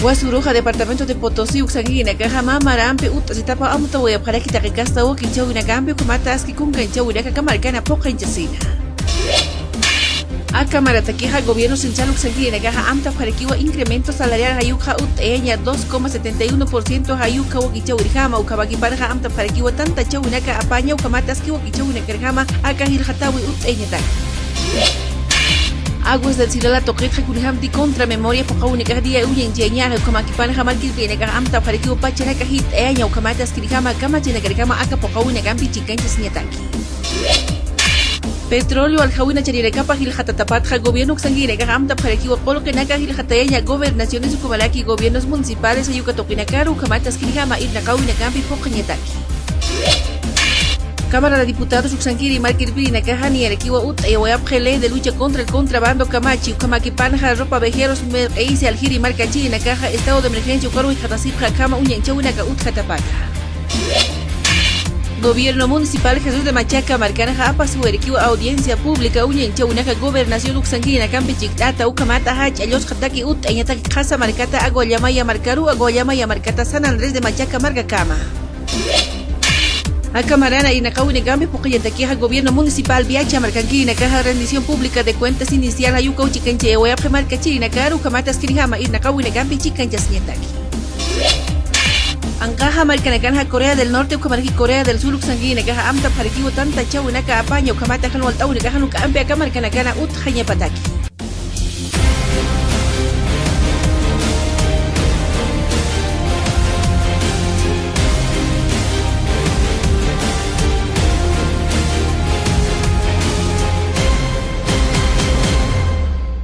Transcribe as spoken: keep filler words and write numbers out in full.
Wasuruxa departamento de Potosí uksankirinakaxa mä marampi utt'asitapaw amtawayapxaraki taqi kasta wakichäwinakampi ukhamat aski kunkanchäwinaka aka markana phuqañchasina. Aka maratakixa gobierno central uksankirinakaxa amtapxarakiwa incremento salarial jayukxa utt'ayaña dos coma setenta y uno por ciento jayukxa wakichäwirjama ukhamakipanxa amtapxarakiwa tantachäwinaka apaña ukhamat aski wakichäwinakarjama aka jilxatäwi utt'ayañataki. Aguas del Silala tuqitxa kunjamti contra memoria phuqhawinakax día uñañchayañaxa ukhamakipanxa markirpirinakax amtapxarakiwa pachanaka jit'ayaña ukhamat askirjama kamachanakarjama aka phuqhawinakampi chikanchasiñataki. Petróleo aljawina charinakapa jilxatatapatxa gobierno uksankirinakax amtapxarakiwa qullqinaka jilxatayaña gobernaciones ukhamaraki gobiernos municipales jayuka tuqinakaru ukhamat askirjama irnaqawinakampi phuqhañataki. Cámara de Diputados uksankiri markirpirinakaxa niyarakiwa utt'ayawayapxi ley de lucha contra el contrabando kamachi ukhamakipanxa ropa viajeros mirq'isi aljiri markachirinakaxa estado de emergencia ukaru jikxatasipxi akhama uñañchäwinaka utjatapata. Gobierno municipal Jesús de Machaca markanxa apasiwayarakiwa audiencia pública uñañchäwinaka gobernación uksankirinakampi chikt'ata ukhamata jach'a llusqataki utt'ayañataki Qhasa markata, Aguallamaya markaru, Aguallamaya markata San Andrés de Machaca markakama. Aka marana irnaqawinakampi phuqhañatakixa gobierno municipal Viacha markankirinakaxa rendición pública de cuentas inicial jayukaw chikanchayawayapxi markachirinakaru ukhamat askirjama irnaqawinakampi chikanchasiñataki. Anqaxa markanakanxa Corea del Norte ukhamaraki Corea del Sur uksankirinakaxa amtapxarakiwa tantachäwinaka apaña ukhamata jan walt'äwinakaxa juk'ampi aka markanakana utjañapataki.